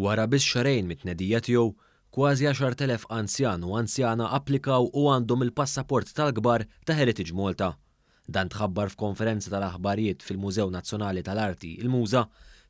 Wara biss xahrejn mit-tnedija tiegħu, kważi 10,000 anzjan u anzjana applikaw u għandhom il-passaport tal-kbar ta' Heritage Malta. Dan tħabbar f'konferenza tal-aħbarijiet fil-Mużew Nazzjonali tal-Arti, il-MUŻA,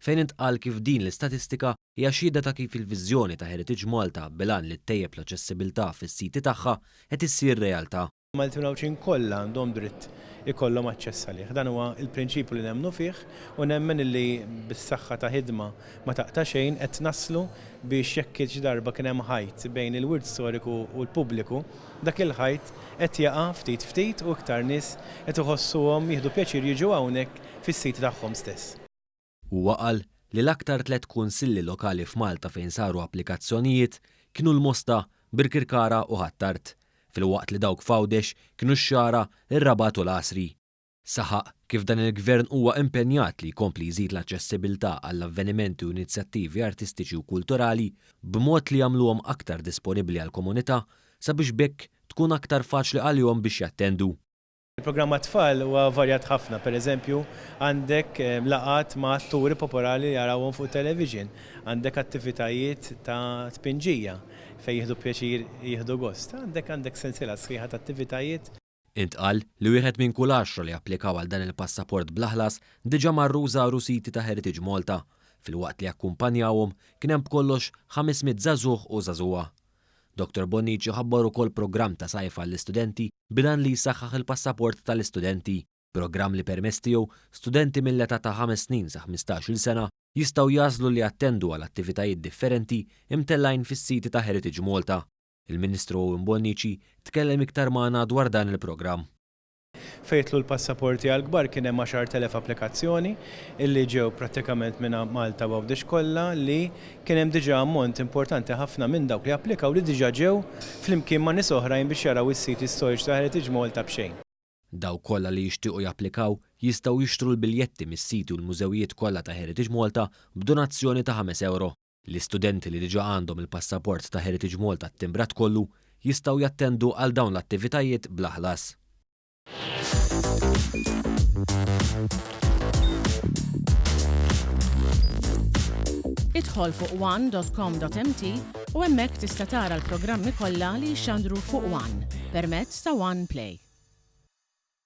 fejn intqal kif din l-istatistika hija xhieda ta' kif il-viżjoni ta' Heritage Malta bil-għan li ttejjeb l-aċċessibilità fis-siti tagħha qed issir realtà. Maltin u Għawdxin kollha għandhom dritt ikollhom aċċess għalih. Dan huwa l-prinċipju li nemmnu fih u nemmen illi bis-saħħa ta' ħidma ma taqta' xejn qed naslu biex jekk xi darba kien hemm ħajt bejn il-wirt storiku u l-pubbliku, dak il-ħajt qed jaqa' ftit ftit u iktar nies qed iħossuhom jieħdu pjaċir jiġu hawnhekk fis-siti tagħhom stess. Huwa qal li l-aktar tlett kunsilli lokali f'Malta fejn saru applikazzjonijiet kienu l-Mosta, Birkirkara u Ħ'Attard, filwaqt li dawk f'Għawdex kienu x-Xagħra, ir-Rabat u l-Għasri. Saħaq kif dan il-Gvern huwa impenjat li jkompli jżid l-aċċessibilità għall-avvenimenti u inizjattivi artistiċi u kulturali b'mod li jagħmluhom aktar disponibbli għall-komunità sabiex b'hekk tkun aktar faċli għalihom biex jattendu. Il-programm għat-tfal huwa varjat ħafna, per eżempju għandek laqgħat ma' atturi popolari li jarawhom fuq it-television, għandek attivitajiet ta' tpinġija fejn jieħdu pjaċir jieħdu gost, għandek għandek sensiela sħiħa ta' attivitajiet. Intqal li wieħed minn kull għaxra li applikaw għal dan il-passaport bla ħlas diġà marru u żaru siti ta' Heritage Malta, filwaqt li akkumpanjawhom kien hemm b'kollox 500 żagħżugħ u żagħżugħa. Dottor Bonnici ħabbar ukoll programm ta' sajf għall-istudenti bil-għan li jsaħħaħ il-passaport tal-istudenti, programm li permezz tiegħu studenti mill-età ta' ħames snin sa 15-il sena jistgħu jagħżlu li jattendu għal attivitajiet differenti mtellgħin fis-siti ta' Heritage Malta. Il-Ministru Owen Bonnici tkellem iktar magħna dwar dan il-programm. Fejn jidħlu l-passaporti għall-kbar kien hemm 10,000 applikazzjoni illi ġew prattikament minn Malta u Għawdex kollha li kien hemm diġà ammont importanti ħafna minn dawk li applikaw li diġà ġew flimkien ma' nies oħrajn biex jaraw is-siti storiċi ta' Heritage Malta b'xejn. Dawk kollha li jixtiequ japplikaw jistgħu jixtru l-biljetti mis-siti u l-mużewijiet kollha ta' Heritage Malta b'donazzjoni ta' ħames ewro. L-istudenti li diġà għandhom il-passaport ta' Heritage Malta ttimbrat kollu jistgħu jattendu għal dawn l-attivitajiet bla ħlas. Idħol fuq one.com.mt u hemmhekk tista' tara l-programmi kollha li jixxandru fuq One permezz ta' One Play.